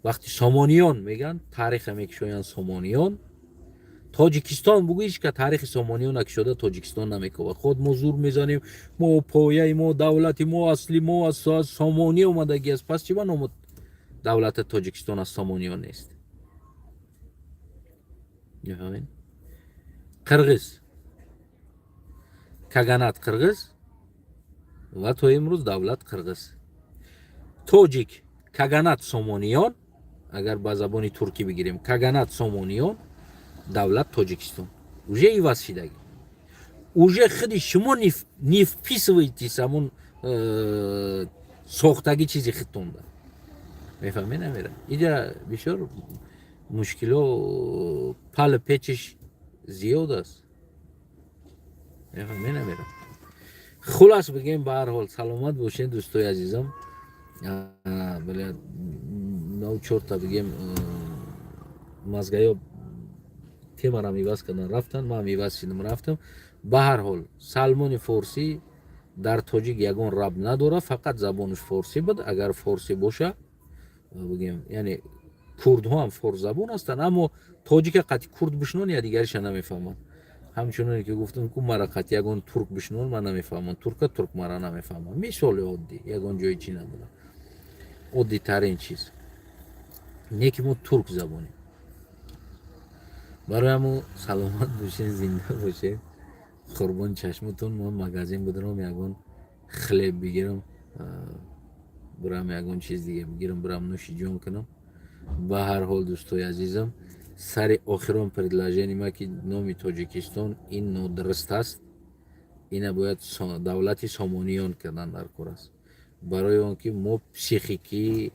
вақти Сомониён мегӯянд, таъриха мекушоянд Сомониён. Тоҷикистон бугӯ, ҳеч ка таърихи Сомониён кушода Тоҷикистон намекова. Худ мо зур мезанем, мо пояи мо, давлати мо, асли мо аз Сомонӣ омадагӣ аст. Пас чӣ ба ному давлати Тоҷикистон аз Сомониён нест? Мефаҳмед? Қирғиз, каганат қирғиз ва то имрӯз давлат қирғиз. Тоҷик, каганат Сомониён, агар ба забони туркӣ бигирем, каганат Сомониён, давлат Тоҷикистон. Уже иваз шидагӣ, уже худи шумо не вписываетесь ҳамун сохтагӣ чизи худтонда. Мефаҳмед, намера? Иҷа бисёр мушкило, пали печиш зиёд аст. Мефаҳмед, намера? Хулас, бигем, ба ҳар ҳол саломат бошед, дӯстои азизам. Нав чорта, бигем, мазгаё темарам иваз кардан рафтан, ман иваз шидам, рафтам. Ба ҳар ҳол, Салмони Форсӣ дар тоҷик ягон раб надорад, фақат забонаш форсӣ буд. Агар форсӣ боша, бигем, яъне курдҳо ҳам форсзабон ҳастанд, аммо тоҷика қати курд бишнон, я дигариша намефаҳманд. Ҳамчуноне ки гуфтам, ку мара қати ягон турк бишнон, ман намефаҳмам турка, турк мара намефаҳмам. Мисоли оддӣ, ягон ҷои чӣ надорам, оддитарин чиз не, ки мо турк забонем. Барои ҳамо саломат бошед, зинда бошед, қурбони чашматон. Ман магазин будурам, ягон хлеб бигирам, бурам, ягон чиз дига бигирам, бурам, нӯши ҷон кунам. Ба ҳар ҳол, дӯстои азизам, сари охирон предложение ма, ки номи Тоҷикистон ин нодуруст аст, ина бояд давлати Сомониён кардан дар кор аст, барои он ки мо психикии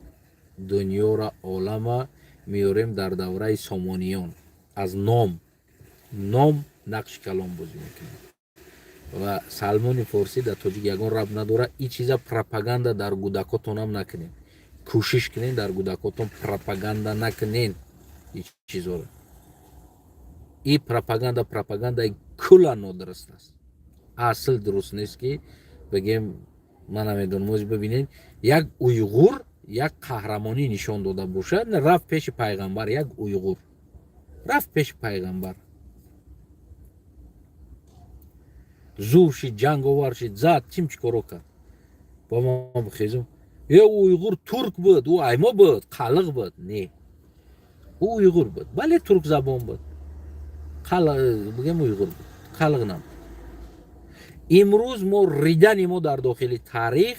дунёра, олама меорем дар давраи Сомониён. Аз ном нақши калон бозӣ мекунад. Ва Салмони Форсӣ дар тоҷик ягон раб надорад. Ин чиза пропаганда дар гудакотонам накунед, кӯшиш кунед, дар гудакотон пропаганда накунед ин чизоро. И пропаганда, пропагандаи кулла нодуруст аст, асл дуруст нест, ки бигем, ман намедонам. Оз бибинед, як уйғур як қаҳрамонӣ нишон дода бошад, рафт пеши пайғамбар, як уйғур рафт пеши пайғамбар, зур шид, ҷанговар шид, зад, чим чӣ коро кард. Ба ман бихезум: «Е, уйғур турк буд, ӯ аймо буд, қалиқ буд». Не, ӯ уйғур буд, бале, туркзабон буд, бигем, уйғур буд, қалиқ набуд. Имрӯз мо ридани мо дар дохили таърих,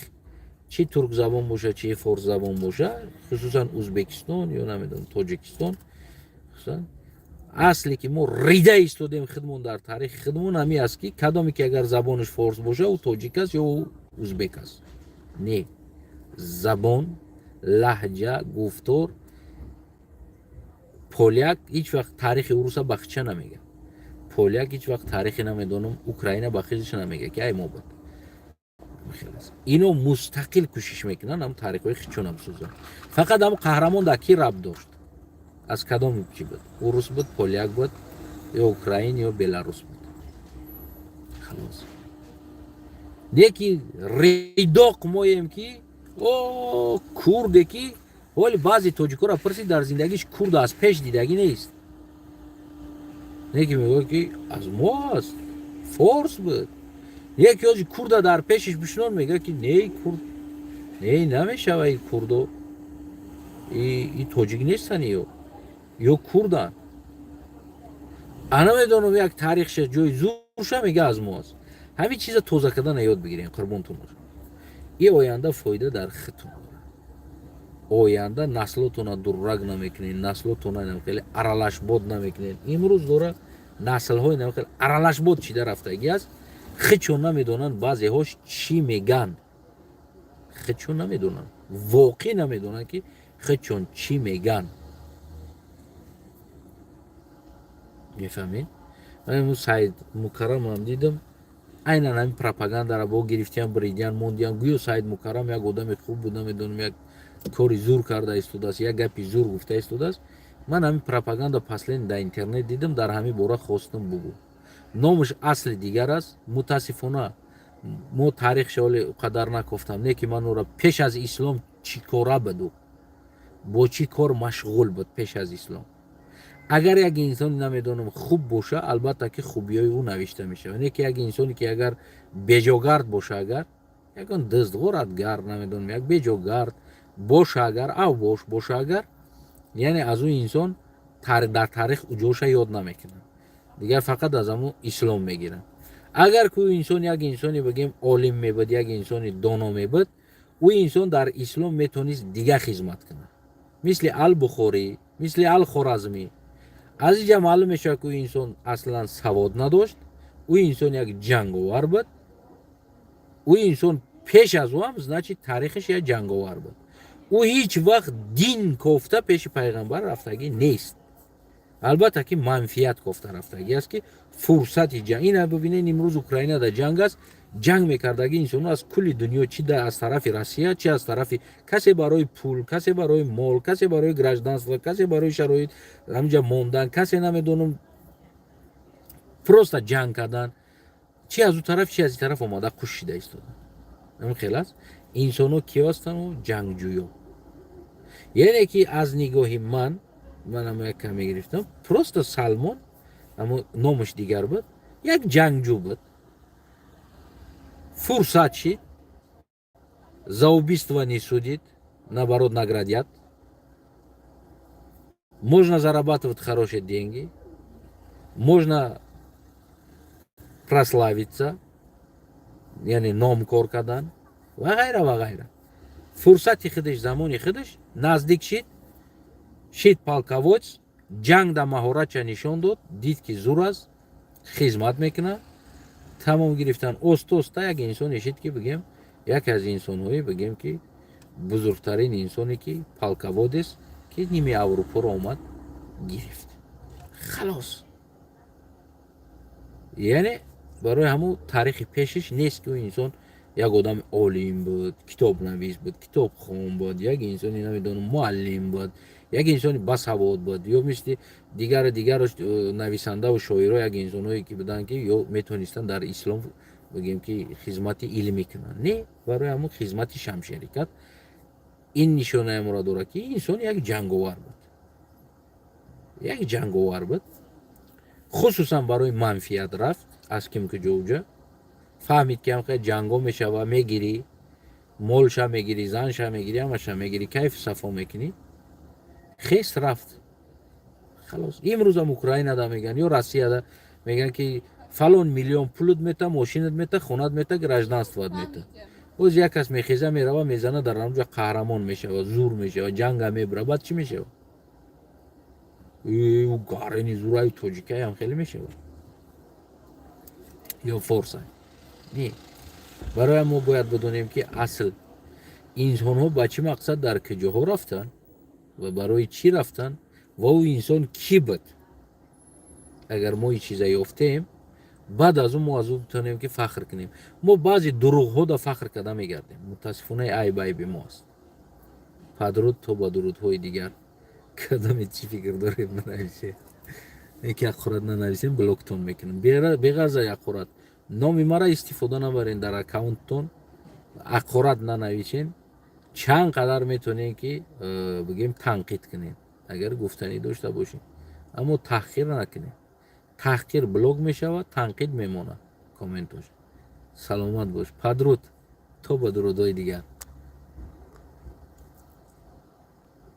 чӣ туркзабон боша, чӣ форсзабон боша, хусусан Узбекистон ё намедонам, Тоҷикистон, хусусан Асле ки мо рида истодем худмон дар таърихи худмон, ҳамин аст, ки кадоме ки агар забонаш форс боша, ӯ тоҷик аст ё ӯ узбек аст. Не, забон, лаҳҷа, гуфтор. Поляк ҳеҷ вақт таърихи уруса ба хича намега. Поляк ҳеҷ вақт таърихи, намедонам, Украина ба хизиша намега, ки ай мо буд. Ино мустақил кӯшиш мекунанд, ҳам таърихҳои хичона бисозанд. Фақат ҳам қаҳрамон дар ки рабт дошт, аз кадом чӣ буд: урус буд, поляк буд ё украин ё беларус буд. Халос. Неки ридоқ моем, ки о курде, ки ҳоли баъзе тоҷикоро пурсид, дар зиндагиш курд аз пеш дидагӣ нест, неки мегӯяд, ки аз мо аст, форс буд. Яке ози курда дар пешиш бишинон, мегӯяд, ки не, курд не намешава, и курдо и тоҷик нестан ё курдан. А намедонам, як таърихша ҷои зурша мега, аз мо аст. Ҳамин чиза тоза кардана ёд бигирем, қурбонтон бошам. И оянда фоида дар худтон дорад. Оянда наслотона дурраг намекунед, наслотона хеле аралашбод намекунед. Имрӯз дора наслҳои хеле аралашбод чида рафтагӣ аст. Хичон намедонанд, баъзеҳош чӣ меган, хичон намедонанд, воқеъ намедонанд, ки хичон чӣ меган. Мефаҳмед? Саид Мукаррамам дидам, айнан ҳамин пропагандара бо гирифтиян, бридиян, мондиян. Гӯё Саид Мукаррам як одами хуб буд, намедонам, як кори зур карда истодааст, як гапи зур гуфта истодааст. Ман ҳамин пропаганда последний дар интернет дидам, дар ҳамин бора хостам бугӯ. Номаш асли дигар аст. Мутаассифона, мо таърихша оле қадар накофтам, не ки ман ӯра пеш аз ислом чӣ кора буду, бо чӣ кор машғул буд пеш аз ислом. Агар як инсони, намедонам, хуб боша, албатта ки хубиҳои ӯ навишта мешавад. Не ки як инсоне ки агар беҷогард боша, агар ягон дизд, ғоратгар, намедонам, як беҷогард боша, агар авбош боша, агар, яъне аз ӯ инсон дар таърих уҷоша ёд намекунанд, дигар фақат аз ҳамун ислом мегиранд. Агар ки ӯ инсон як инсоне, бигем, олим мебуд, як инсони доно мебуд, ӯ инсон дар ислом метавонист дигар хизмат кунад, мисли Албухорӣ, мисли Алхоразмӣ. Аз инҷа маълум мешавад, ки ӯ инсон аслан савод надошт, ӯ инсон як ҷанговар буд. Ӯ инсон пеш аз ӯ ҳам, значит, таърихаш як ҷанговар буд. Ӯ ҳеҷ вақт дин кофта пеши пайғамбар рафтагӣ нест. Албатта ки манфиат кофта рафтагӣ аст, ки фурсати ҷанг ина бибинед. Имрӯз Украина дар ҷанг аст. Ҷанг мекардаги инсонҳо аз кулли дунё, чи аз тарафи Россия, чи аз тарафи касе барои пул, касе барои мол, касе барои гражданство, касе барои шароит ҳаминҷа мондан, касе, намедонам, просто ҷанг кардан, чи аз ӯ тараф, чи аз ин тараф омада кушида истодан. Ҳамин хел аст. Инсонҳо киё ҳастанд? Ҷангҷӯё. Яъне ки аз нигоҳи ман, манам як каме гирифтам, просто Салмон, амо номаш дигар буд, як ҷангҷӯ буд. Фурсат шид, за убийство не судит, наоборот, наградят, можно зарабатывать хорошие деньги, можно прославиться, яъне ном кор кардан ва ғайра, ва ғайра. Фурсати худаш, замони худаш наздик шид, шид полководец, ҷанг да маҳоратша нишон дод, дид, ки зур аст, хизмат мекунад, тамом, гирифтан. Оста оста як инсоне шид, ки бигем, яке аз инсонҳое, бигем, ки бузургтарин инсоне, ки полководец, ки ними Аврупоро омад гирифт. Халос. Яъне барои ҳамун таърихи пешиш нест, ки ӯ инсон як одами олим буд, китобнавис буд, китобхон буд, як инсони, намедонам, муаллим буд, як инсони басавод буд ё мисли дигару дигару нависандаву шоиро, як инсонҳое ки буданд, ки ё метавонистанд дар ислом, бигем, ки хизмати илмӣ кунанд. Не, барои ҳамун хизмати шамшерӣ кард. Ин нишонаамро дорад, ки инсон як ҷанговар буд, як ҷанговар буд. Хусусан барои манфиат рафт. Аз ким куҷо уҷа фаҳмид, ки ҳамхел ҷанго мешава, мегирӣ, молша мегирӣ, занша мегирӣ, ҳамаша мегирӣ, кайфу сафо мекунӣ. Хес рафт, халос. Имрӯзам Украинада мегӯянд ё Россияда мегӯянд, ки фалон миллион пулут мета, мошинат мета, хонат мета, гражданствоат мета. Боз як кас мехеза, мерава, мезана, дар ҳамҷа қаҳрамон мешава, зур мешава, ҷанга мебура. Баъд чӣ мешава? Ӯ гарени зураи тоҷикаям хеле мешавад ё форса не. Барои мо бояд бидонем, ки асл инсонҳо ба чӣ мақсад, дар куҷоҳо рафтанд ва барои чӣ рафтанд ва ӯ инсон кӣ буд. Агар мо ин чиза ёфтем, баъд аз ӯ мо аз ӯ битонем, ки фахр кунем. Мо баъзе дурӯғҳо да фахр карда мегардем. Мутаассифона, айб айби мо аст. Падруд, то ба дурудҳои дигар. Кадоме чӣ фикр дорем, нанависед. Яке ҳақорат нанависем, блоктон мекунам. Беғарза ҳақорат, номи мара истифода набарен дар аккаунттон, ҳақорат нанависен. Чанд қадар метавонем, ки бигем, танқид кунем, агар гуфтанӣ дошта бошем, аммо таҳқир накунем. Таҳқир блок мешавад, танқид мемонад комментош. Саломат бош. Падруд, то ба дурудҳои дигар.